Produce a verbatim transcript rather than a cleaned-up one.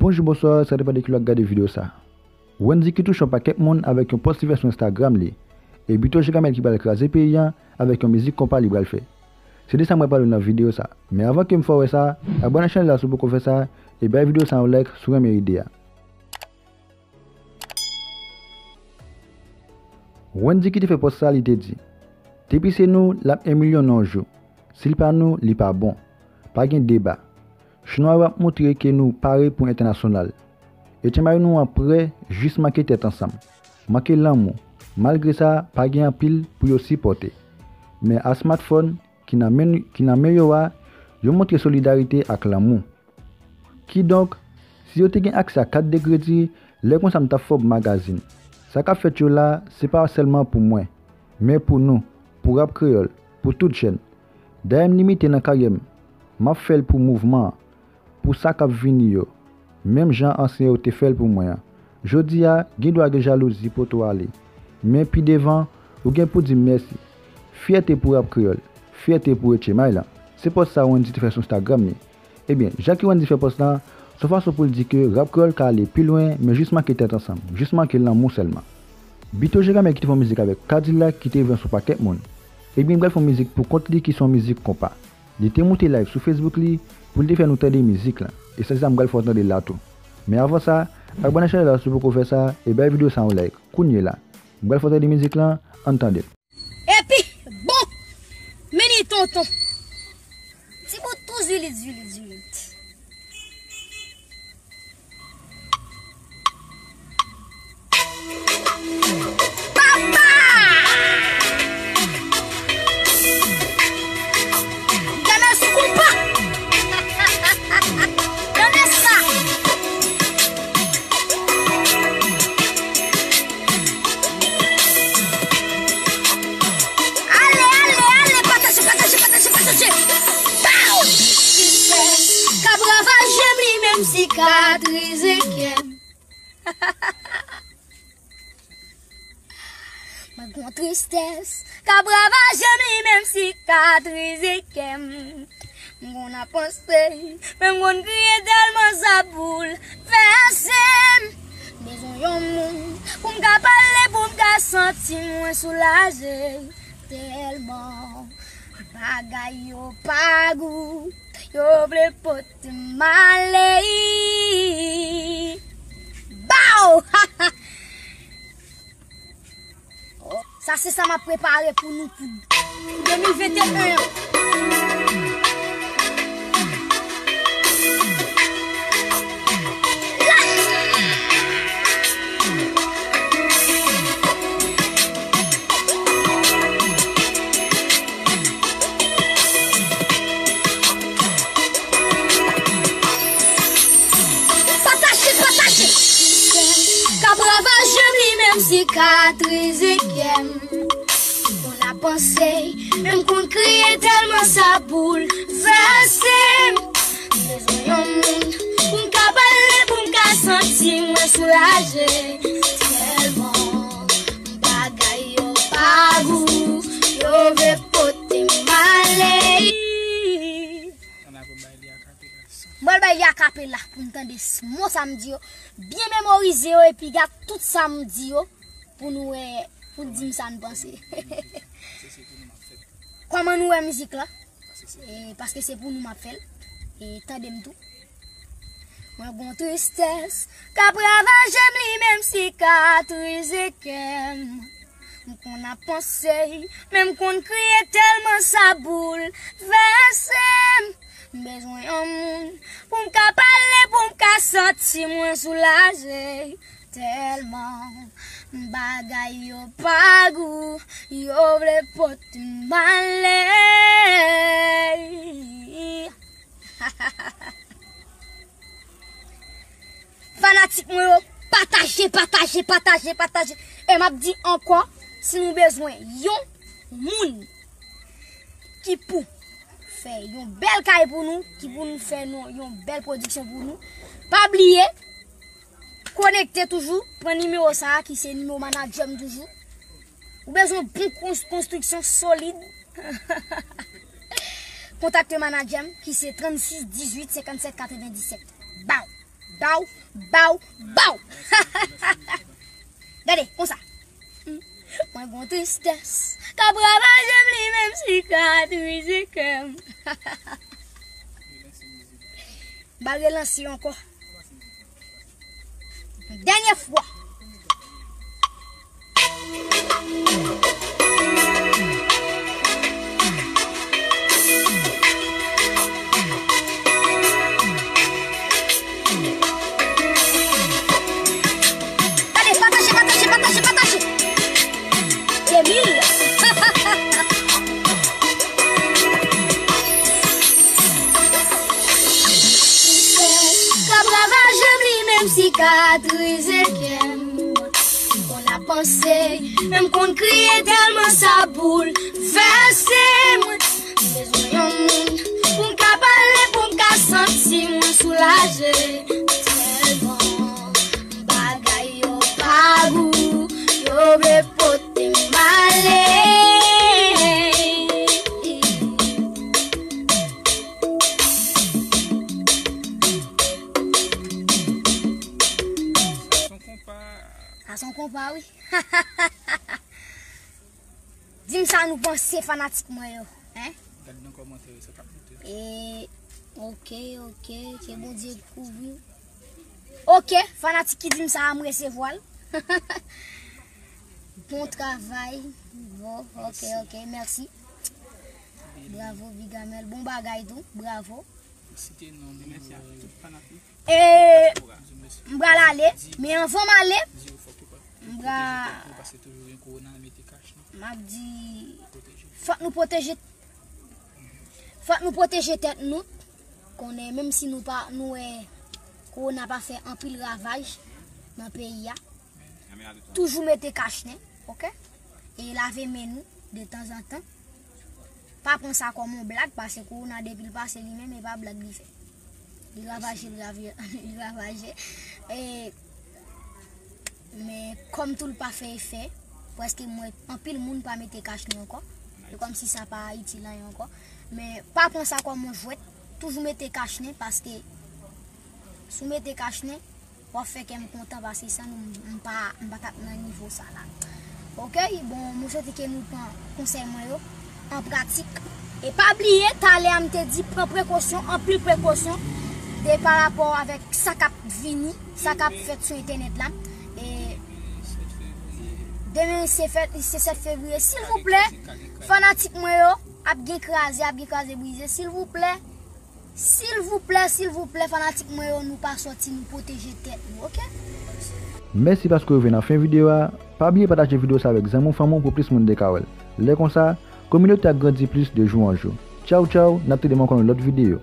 Bonjou, bonswa, sa depann de kilè w ap gade videyo sa. Wendy ki touche yon pakèt moun avèk yon pòs li fè sou Instagram li. E Bito Jegamel ki pral kraze peyi a avèk yon mizik konpa li pral fè. Se de sa mwen pale nan videyo sa. Men avan ke m fè w wè sa, abòne ak chanèl la si w poko fè sa, e bay videyo sa yon like si w renmen ide a. Wendy ki te fè pòs sa, li te di, depi se nou, l ap en milyon nan yon jou. Si l pa nou, li pa bon. Pa gen deba. Chinwa yo ap montre ke nou pare pou entènasyonal. Etchenmay nou an prè jis manke tèt ansanm, manke lanmou. Malgre sa, pa gen anpil pou yo sipòte. Men a smartphone ki nan men, ki nan men yo a, yo montre solidarite ak lanmou. Kidonk, si yo te gen aksè a kat de kredi, lè konsa m t ap fè w magazin. Sa k ap fèt yo la, se pa sèlman pou mwen, men pou nou, pou rap kreyòl, pou tout jèn. Dayè m limite nan karyè m, m ap fè l pou mouvman an, pou sa k ap vini yo. Menm jan ansyen yo te fè l pou mwen an. Jodi a, gen dwa gen jalouzi poto ale. Men pi devan, ou gen pou di m mèsi. Fyète pou rap kreyòl, fyète pou Etchenmay lan. Se pòs sa Wendy te fè sou Instagram li. Ebyen, jan ke Wendy fè pòs lan, se yon fason pou l di ke rap kreyòl ka ale pi lwen, men jis manke tèt ansanm, jis manke lanmou sèlman. Bito Jegamel ki te fè yon mizik avèk Kadilak ki te rive sou pakèt moun. Ebyen, li pral fè yon mizik pou kont li ki se yon mizik konpa. Li te moute live sou Facebook li pou l te fè nou tande mizik lan. E se sa m pral fè w tande la tou. Men avan sa, abòne ak chanèl la si w poko fè sa, e bay videyo sa yon like kounye la. M pral fè w tande mizik lan, ann tande l. Epi, bon, men li tonton. Ti bout tou zwilit, zwilit, zwilit. Papa! Gade sou konpa! Gade sa! Ale, ale, ale, pataje, pataje, pataje, pataje. Pow! Tristès k ap ravaje m, li menm sikatrize kè m. Mwen gon tristès k ap ravaje m, li menm sikatrize kè m. M konn ap panse, men m konn kriye tèlman sa boulvèse m. Bezwen yon moun pou m ka pale, pou m ka santi mwen soulaje. Tèlman bagay yo pa gou, yo vle pote m ale. Baw! Sa se sa m ap prepare pou nou pou de mil venteyen an. Pataje, pataje. K ap ravaje m, li menm sikatrize kè m. M konn ap panse, men m konn kriye tèlman sa boulvèse m. M bezwen yon moun pou m ka pale, pou m ka santi mwen soulaje. Tèlman bagay yo pa gou, yo vle pote m ale. Mwen bay li akapela pou n tande s- mo sa m di yo, byen memorize yo epi gad tout sa m di yo pou nou wè, pou n di m sa n panse. Kòman nou wè mizik la? E, paske se pou nou m ap fè l. E, tande m tou. Mwen gon tristès k ap ravaje m, li menm sikatrize kè m. M konn ap panse, men m konn kriye tèlman sa boulvèse m. M bezwen yon moun pou m ka pale, pou m ka santi mwen soulaje. Tèlman bagay yo pa gou, yo vle pote m ale. Fanatik mwen yo, pataje, pataje, pataje, pataje. E m ap di ankò, si nou bezwen yon moun ki pou fè yon bèl kay pou nou, ki pou nou fè nou yon bèl pwodiksyon pou nou, pa bliye konekte toujou, pran nimewo sa a ki se nimewo manadjè m toujou. Ou bezwen bon kons- konstriksyon solid. Kontakte manadjè m ki se trannsis dizuit senkannsèt katrevendisèt. Baw! Baw, baw, baw. Gade, konsa. Mwen gon tristès k ap ravaje m, li menm sikatrize kè m. M al relanse ankò. Dènye fwa. Gade, pataje, pataje, pataje, pataje. De mil. K ap ravaje m, li menm sikatrize kè m. Konn ap panse, men m konn kriye tèlman sa boulvèse mwen. M bezwen yon moun pou m ka pale, pou m ka santi mwen soulaje. Tèlman bagay yo pa gou, yo vle pote m ale. Sa se yon konpa, wi. Di m sa nou panse, fanatik mwen yo, hein? Gad nan kòmantè yo, sa k ap monte. E, ok, ok, ke Bondye kouvri w. Ok, fanatik ki di m sa a, m resevwa l. Bon travay. Bon, ok, ok, mèsi. Bravo, Bigamel. Bon bagay tou. Bravo. Site non, mèsi a tout fanatik. E, m pral ale, men anvan m ale, m pral, m ap di, fòk nou pwoteje, fòk nou pwoteje tèt nou. Konnen, menm si nou pa, nou wè kowona pa fè anpil ravaj nan peyi a, toujou mete kachnen, ok? E lave men nou detanzantan. Pa pran sa kòm yon blag, paske kowona depi l pase li menm, e pa blag li fè. Li ravaje, li ravaje, li ravaje. E, men kòm tou l pa fè efè, prèske m wè anpil moun pa mete kachnen ankò. E kòmsi sa pa itil anyen ankò. Men pa pran sa kòm yon jwèt. Toujou mete kachnen, paske si w mete kachnen, w ap fè kè m kontan, paske san nou, m pa, m pa t ap nan nivo sa la. Ok, bon, mwen swete ke nou pran konsèy mwen yo an pratik. E pa bliye, talè a m te di, pran prekosyon, anpil prekosyon, de pa rapò avèk sa k ap vini, sa k ap fèt sou entènèt la. E demen se fèt, se sèt fevriye. Silvouplè, fanatik mwen yo, ap gen kraze, ap gen kraze brize. Silvouplè, silvouplè, silvouplè, fanatik mwen yo, nou pa sòti, nou pwoteje tèt nou, ok? Mèsi paske w rive nan fen videyo a. Pa bliye pataje videyo sa avèk zanmi w, fanmi w pou plis moun te ka wè l. Lè konsa, kominote a grandi plis de jou an jou. Tchaw, tchaw, n ap tande m ankò nan lòt videyo.